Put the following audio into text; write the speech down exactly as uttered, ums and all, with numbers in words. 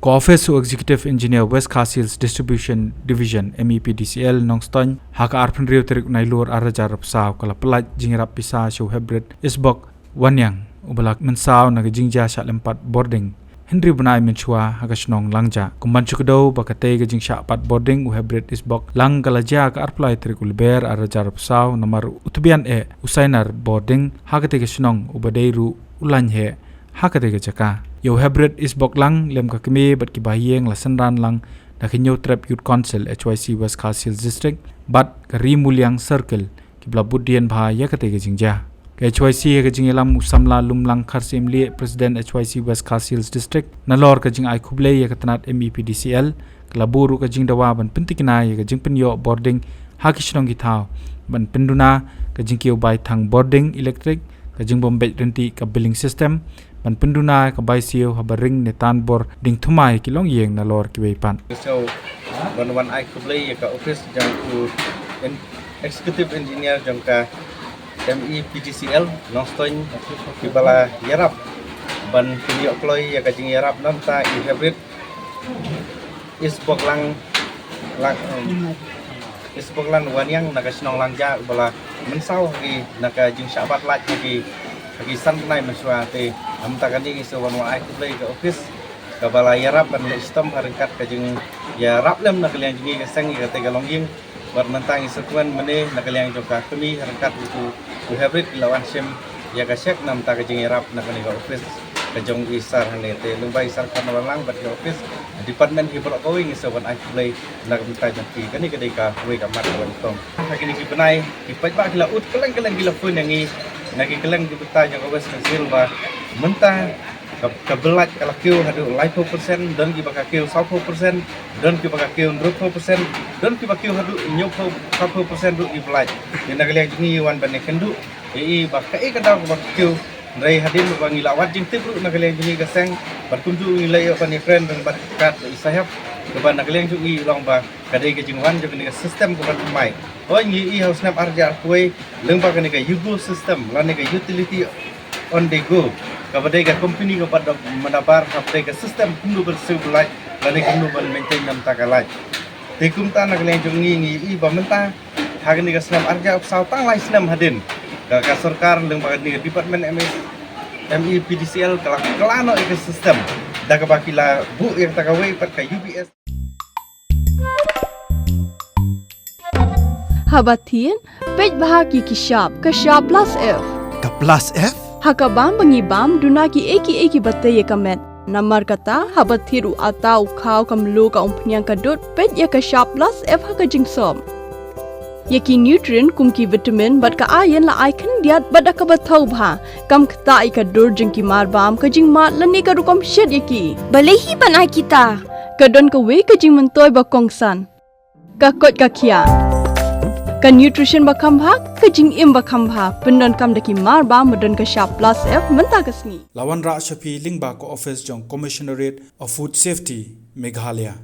Office u Executive Engineer West Khasi Hills Distribution Division, M E P D C L, Nongstoiñ, ha ka arphew hynriew tarik u Nailur arhajar arphew saw, ka la pyllait jingïarap pisa sha u Hebrit Isbok Waniang, uba la mynsaw na ka jingjia shah lem pat bording hynriew bnai mynshuwa ha ka shnong Langja. Kum ban shu kdew ba katei ka jingshah pat bording u Hebrit Isbok Lang ka la jia ka arphew lai tarik u Lber arhajar arphew saw, namar u tbian eh u sainar bording ha katei ka shnong, uba dei ruh u lain heh ha katei ka jaka. Ïa u Hebrit Isbok Lang lem ka kmie bad ki bahaïing la synran lang na ka Hynñiewtrep Youth Council, H Y C, West Khasi Hills District bad ka Ri Muliang Circle, kiba la bud dien bha ïa katei ka jingjia. Ka H Y C ha ka jingïalam u samla Lumlang Kharsyiemlieh, President H Y C West Khasi Hills District, nalor ka jingai khublei ïa ka tnat M E P D C L, ka la buh ruh ka jingdawa ban pyntikna ïa ka jingpynïoh bording ha ki shnong ki thaw, ban pynduna ka jingkiew bai thang bording elektrik, ka jingbym beit ryntih ka billing system, ban pynduna ka bai siew haba ring ne tan bording thymmai ki longïing nalor kiwei pat. So, ban wan ai khublei ïa ka office jong u en-, executive engineer jong ka M E P D C L Nongstoiñ, kiba la ïarap ban pynïoh kloi ïa ka jingïarap na ka bynta i Hebrit Isbok Lang, Lang, um, Isbok Lang Waniang na ka shnong Langja, uba la mynsaw ha ki, na ka jingshah bat lait ha ki, ha ki san bnai mynshuwa. Te na ka bynta kane ngi sa wan wan ai khublei ïa ka office kaba la ïarap ban leh shitom ha ryngkat ka jingïarap lem na ka liang jong ngi ka seng ïa katei ka longïing. Bad mynta ngi sa kmen mynne na ka liang jong ka kmie ha ryngkat u, u Hebrit, ki la wan shim ïa ka cheque na ka bynta ka jingïarap na kane ka office ka jong i sir hangne. Te lyngba i sir Kharnarvon Lang bad ka office, department hi baroh kawei, ngi sa wan ai khublei na ka bynta jong ki. Kane ka dei kawei ka mat kaba nyngkong. Ha kine ki bnai ki paidbah ki la ud kylleng kylleng, ki la phone ïa ngi na ki kylleng ki bynta jong ka West Khasi Hills ba mynta ka, ka bill lait ka la kiew haduh laiphew percent, don kiba ka kiew sawphew percent, don kiba ka kiew hynriewphew percent, don kiba kiew haduh hynñiewphew, sawphew percent ruh ki bill lait. Te na ka liang jong ngi wan ban ïakynduh ïa i ba kaei ka daw kaba ka kiew. Hynrei hadien ba ngi la wad jingtip ruh na ka liang jong ngi ka seng, bad kumjuh ngi la ïoh ban ïakren bad ka kat i Saheb, kaba na ka liang jong i i long ba ka dei ka jingwan jong kane ka system kaba thymmai. Hooid, ngi ïohi ha u snem arhajar arphew wei, lyngba kane ka Yugo system lane ka utility on the go, kaba dei ka company kaba da, mada bar, kaba dei ka system kumno ban siew bill lait lane kumno ban maintain na ka bynta ka lait. Te kumta na ka liang jong ngi ngi ïohi ba mynta ha kane ka snem arhajar arphew saw, tang lai snem hadien, ka, ka sorkar lyngba kane ka department M E, M E P D C L ka la kylla noh ïa ka system da kaba ki la buh ïa kata kawei pat ka U B S. Haba thied, peit bha ïa ki shap, ka shap plus F. Ka plus F? Ha ka bam ba ngi bam, duna kiei kiei kiba tei ïa ka met. Namar kata, haba thied u atta, u khaw, ka mluh, ka umphniang, ka dud, peit ïa ka shap plus F ha ka jingsop. Ïa ki nutrient kum ki vitamin bad ka iron la ai khyndiat bad da kaba thaw bha. Kam ktah ïa ka dur jong ki mar bam, ka jingmad lane ka rukom shet ïa ki. Balei hi ban ai kita? Ka don kawei ka jingmyntoi ba kongsan. Ka koit ka khiah. Ka nutrition ba kham bha, ka jingim ba kham bha. Pyndonkam da ki mar bam ba don ka shap plus F mynta ka sngi. La wanrah sha phi lyngba ka office jong Commissionerate of Food Safety, Meghalaya.